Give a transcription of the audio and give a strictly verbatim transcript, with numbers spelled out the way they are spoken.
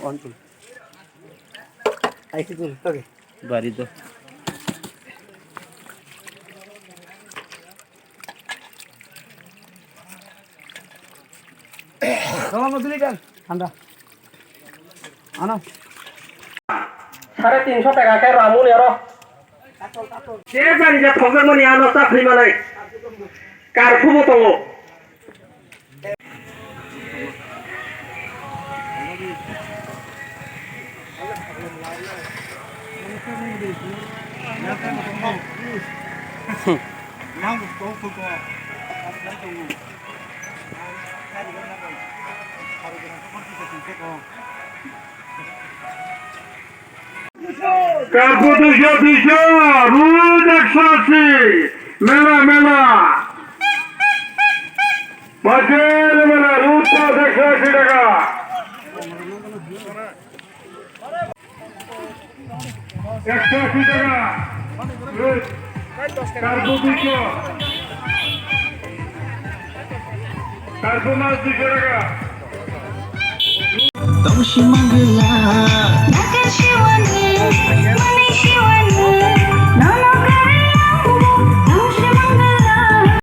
One, two. Aisi tu, okay. Bari do. Tolano dili dan, thanda. Ano. Sare tinso taka khe ramuni aro. Je jani je thokjakmani ano chapri manai. Karphubo tongo. Karphu duiso, duiso, rud ekso asi, mela, mela. Majer mela, rud pas ekso asi taka. Ekso asi taka. Rud. Karphu duiso. Karphu mas duiso taka. Tongsi mangliya.